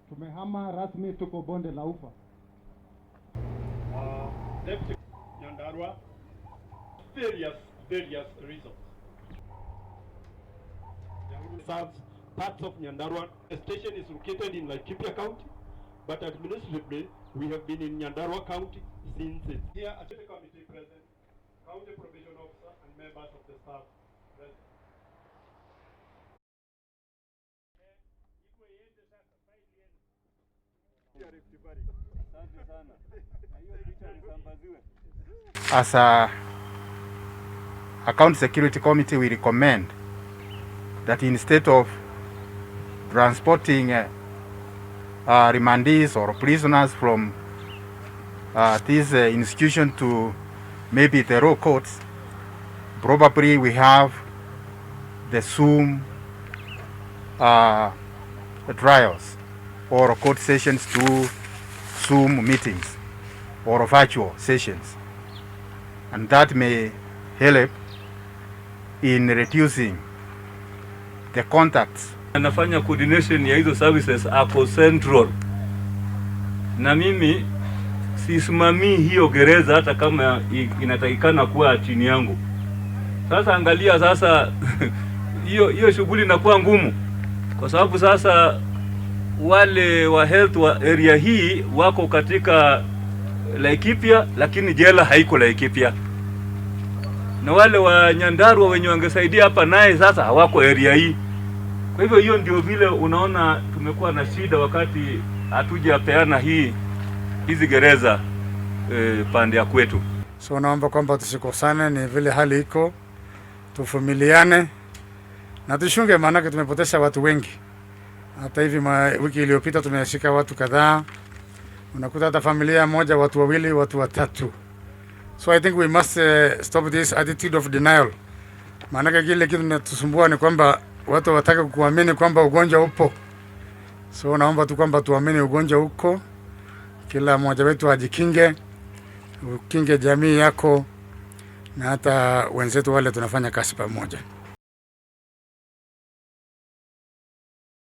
Tumehama rasmi, tuko Bonde la Ufa. Deputy Nyandarua, various reasons. Serves parts of Nyandarua. The station is located in Laikipia County, but administratively we have been in Nyandarua County since it. Here at the committee present, County Probation Officer and members of the staff present. As a County Security Committee, we recommend that instead of transporting remandees or prisoners from this institution to maybe the law courts, probably we have the Zoom trials or court sessions through Zoom meetings or virtual sessions, and that may help in reducing the contacts. Anafanya coordination ya hizo services ako central, na mimi sisimamii hiyo gereza hata kama inatakikana kuwa chini yangu. Sasa angalia sasa hiyo shughuli inakuwa ngumu kwa sababu sasa wale wa health wa area hii wako katika Laikipia, lakini jela haiko Laikipia, na wale wa Nyandarua wenye wangesaidia hapa naye sasa hawako area hii. Kwa hivyo hiyo ndio vile unaona tumekuwa na shida wakati hatujapeana hizi gereza pande ya kwetu. So naomba kwamba tusikosane, ni vile hali iko, tuvumiliane na tushunge, maanake tumepoteza watu wengi. Hata hivi wiki iliyopita tumeshika watu kadhaa, unakuta hata familia moja watu wawili, watu watatu. So I think we must stop this attitude of denial. Maanake kile kitu kinatusumbua ni kwamba watu hawataki kuamini kwamba ugonjwa upo. So naomba tu kwamba tuamini ugonjwa uko, kila mmoja wetu ajikinge, ukinge jamii yako na hata wenzetu wale tunafanya kazi pamoja.